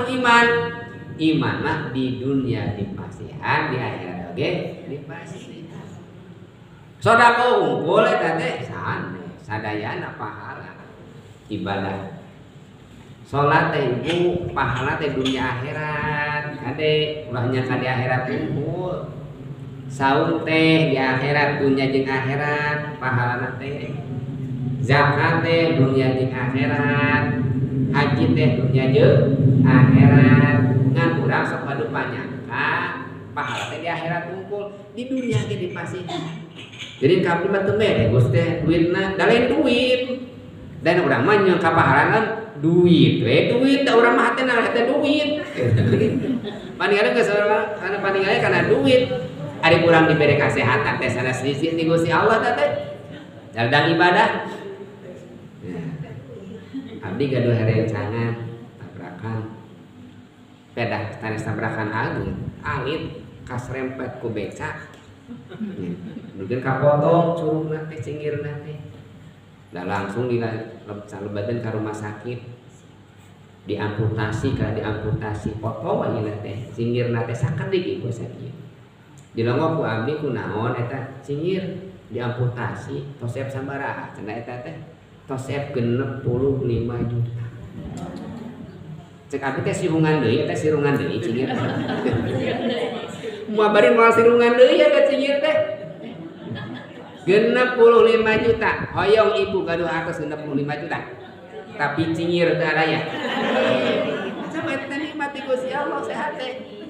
Kumaha nu iman? Iman mah di dunia dipasihan, di akhirat oge dipasihan. Sedekah unggul eta teh sanes, sadayana pahala ibadah. Salat teh ibu pahala teh dunia akhirat, kade ulah nyangka di akhirat unggul. Saum teh di akhirat dunia jeung akhirat pahalana teh. Zakat teh dunia jeung akhirat, haji teh dunia jeung akhirat. Ngan urang sok padu panyangka pahala teh di akhirat unggul, di dunia ge dipasihan. Jadi ka abdi mah teu mere Gusti teh duitna, da lain duit. Dan urang mah nyangka pahalana duit we duit da urang mah hatena hate duit. Paningalna geus kana paningalna kana duit. Ari urang dibere kasehatan teh sanes rizki ti Gusti Allah teh teh. Dadang ibadah. Abdi gaduh rerencangan tabrakan. Pedah sanes tabrakan ageung, alit kasrempet ku beca. Mungkin kapotong curugna teh cingirna teh. Da langsung dilebetkeun ka rumah sakit. Diamputasi ka diamputasi potong ayeuna teh cingirna teh sakedik ieu sakieu. Dilongok ku abdi kunaon eta cingir diamputasi tosep sabaraha cenah eta teh tosep 65 juta. Cek abdi teh sirungan deui eta sirungan deui cingir. Moal bari moal sirungan deui eta cingir teh. 65 juta. Hoyong ibu gaduh atos 65 juta. Tapi cingir teu aya. Sama eta nikmat ti Gusti Allah sehat teh.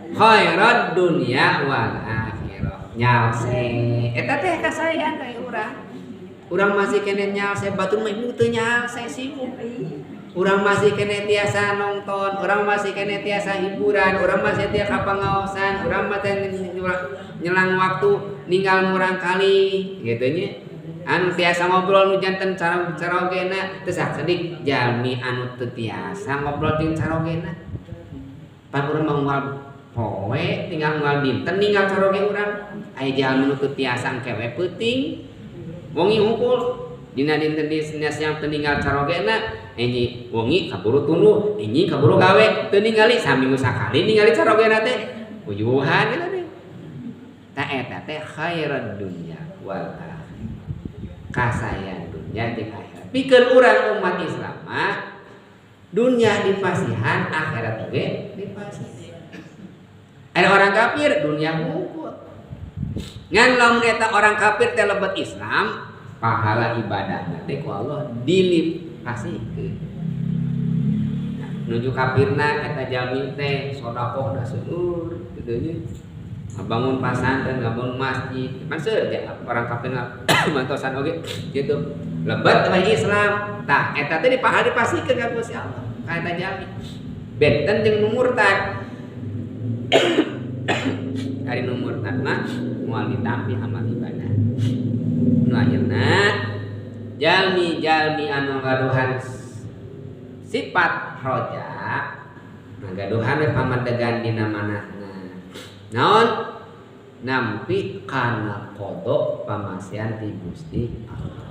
Khairad dunya wal akhirah. Nyalse eta teh kasaean ka urang. Urang masih keneh nyalse batur mah ibu teu nyalse sibuk. Urang masih keneh tiasa nonton, urang masih keneh tiasa hiburan, urang masih tiasa kapangaosan, urang masih nyelang waktu ninggal murang kali gitu nya. Anu tiasa ngobrol nu janten carogena teu sakedik jalmi anu teu tiasa ngobrol jeung carogena. Pan urang mah unggal poe tinggal unggal dinten ninggal caroge urang. Aya jalmi nu teu tiasa engke we peuting. Wengi hungkul dina dinten dina siang teu ninggal carogena, enyi wengi kaburu tunduh, enyi kaburu gawe, teu ningali saminggu sakali ningali carogena teh. Uyuhan eta teh. Ta eta teh khairan dunya wal akhirah. Kasaean dunya jeung akhirat. Pikeun urang umat Islam mah dunya dipasihan, akhirat oge dipasihan. Ada orang kafir dunia hungkul. Ngan lamun eta orang kafir teh lebet Islam, pahala ibadahna teh ku Allah dilipasihkeun. Nuju kafirna eta jalmi teh sedekahna seueur kitu nya. Ngabangun pasantren, ngabangun masjid. Pan seueur orang kafir mantosan oge kitu. Lebet we Islam. Tah eta teh dipahala dipasihkeun ka Gusti Allah ka eta jalmi. Benten jeung nu murtad. Ari nu murtad mah moal ditampi amal ibadah. Nu akhirna jalmi-jalmi anu gaduhan sifat roja ngagaduhan we pamadegan dina manahna. Naon? Nampi kana qada pamasihan ti Gusti Allah.